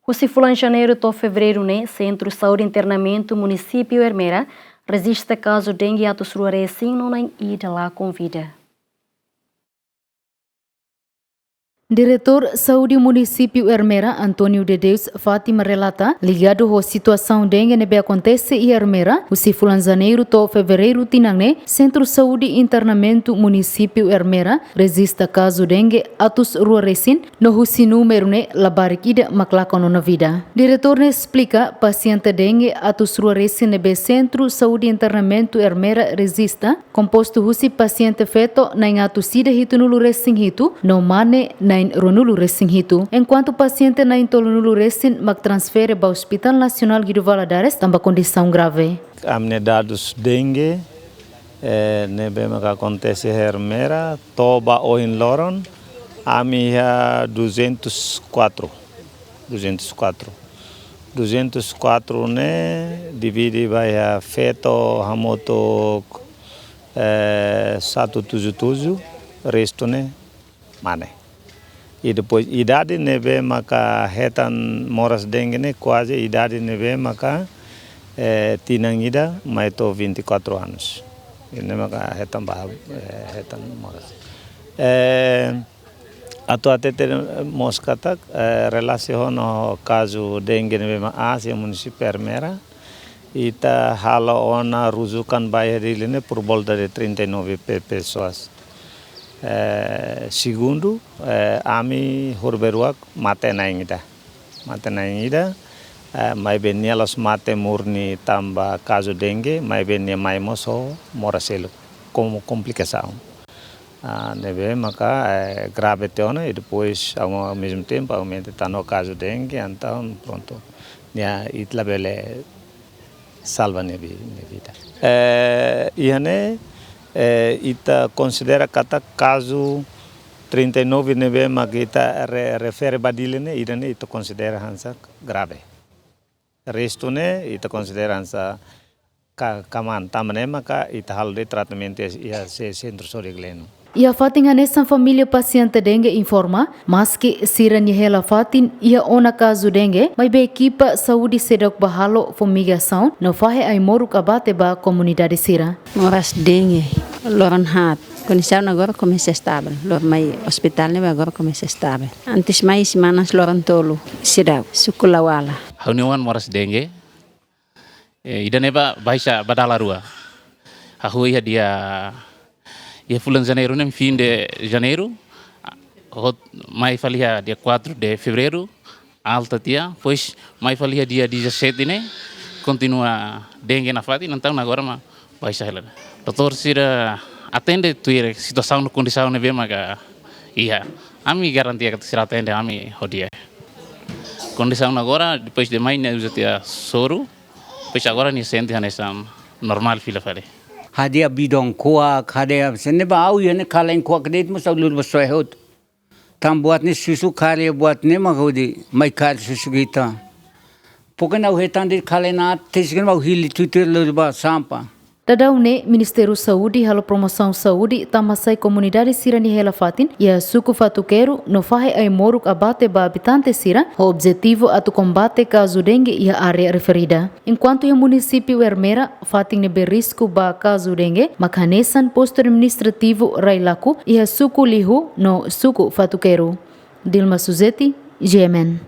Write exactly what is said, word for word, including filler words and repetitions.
Husi fulan Janeiru to'o Fevereiru ne'e, Sentru Saúde Internamentu Munisípiu Ermera rejista kazu dengue atus rua resin no na'in ida lakon vida. Diretór Saúde Munisípiu Ermera, António de Deus Fátima, relata, ligadu ho situasaun dengue ne'ebé akontese iha Ermera, husi fulan Janeiru to'o Fevereiru tinan ne'e, Sentru Saúde Internamentu Munisípiu Ermera rejista kazu dengue atus rua resin, no husi númeru ne'e labarik ida mak lakon ona vida. Diretór ne'e esplika, pasiente dengue atus rua resin ne'ebé Sentru Saúde Internamentu Ermera rejista, kompostu husi pasiente feto na'in atus ida hitunulu resin hitu, no mane na'in ruanulu resin hitu. Enkuantu pasiente na'in tolunulu resin mak transfere ba Hospital Nasionál Guido Valadares tanba kondisaun grave. Ami-nia dadus dengue, eh, ne'ebé maka akontese iha Ermera, to'o ba ohin loron, ami iha duzentos e quatro. Duzentos e quatro. Duzentos e quatro ne'e divide ba iha feto hamutuk, eh, satu tujuh tujuh, restu ne'e mane. I depois idade ne'ebé maka hetan moras dengue ne'e kuaze idade ne'ebé maka, eh, tinan ida mai to'o vinte e quatro anos. Ne'e maka hetan ba, eh, hetan moras. Eh, atu hatete mós katak, eh, relasiona ho kazu dengue ne'ebé mak aas iha munisípiu Ermera, ita halo ona rujukan ba iha Dili ne'e por volta de trinta e nove pe-, pessoas. Eh, segundu, eh, ami horibainrua mate na'in ida. Mate na'in ida, eh, maibé nia la'ós mate murni tanba kazu dengue, maibé nia mai mós ho moras seluk, komu komplikasaun. Ah, ne'ebé maka, eh, grave tiha ona, i depois, ao, ao mesmo tempo, aumenta tanba kazu dengue, entaun, prontu, nia ita labele salva nia vi-, nia vida. Eh, iha ne'e, eh, ita konsidera katak kazu trinta e nove ne'ebé mak ita re-, refere ba Dili ne'e, ida ne'e ita konsidera hanesan grave. Restu ne'e ita konsidera hanesan ka-, kamaan, tanba ne'e maka ita halo de'it tratamentu iha, iha se-, Sentru Saúde Gleno. Iha fatin hanesan família pasiente dengue informa, maski sira-nia hela fatin iha ona kazu dengue, maibé ekipa saúde seidauk bá halo fumigasaun no fahe ai-moruk abate ba komunidade sira. Moras dengue, loron haat. Kondisaun agora komesa estavel. Loron mai ospitál ne'e agora komesa estavel. Antes mai semanas loron tolu, seidauk, suku Lawala. Ha'u-nia oan moras dengue, eh, ida-ne'e bá, baixa ba dala rua. Hahú iha dia, iha fulan Janeiru ne'e, fim de Janeiro, hot-, mai fali iha dia quatro de Fevereiro, alta tiha, depois mai fali iha dia dezassete ne'e, kontinua dengue nafatin, entaun agora mak baixa hela. Doutór sira atende tuir situasaun no kondisaun ne'ebé maka iha. Ami garantia katak sira atende ami ho di'ak. Kondisaun agora, depois de mai nia uza tiha soru, depois agora nia sente hanesan normál fila fali. Hadi'a bidon kuak, hadi'a sene ba au iha ne'e kalen kuak de'it mós au lori ba soe hotu. Tan buat ne'e susu kari buat ne'e mak hodi mai kari susu ita. Pokoknya au hetan de'it kalen aat, tesi kan au hili tutur lori ba sampah. Daudaun ne'e, Ministériu Saúde halo promosaun saúde tama sai komunidade sira-nia hela fatin iha suku Fatuqueiro no fahe ai-moruk abate ba abitante sira ho objetivu atu kombate kazu dengue iha área referida. Enkuantu iha munisípiu Ermera, fatin ne'ebé risku ba kazu dengue mak hanesan postu administrativu Railaco iha suku Lihu no suku Fatuqueiro. Dilma Suzeti, G M N.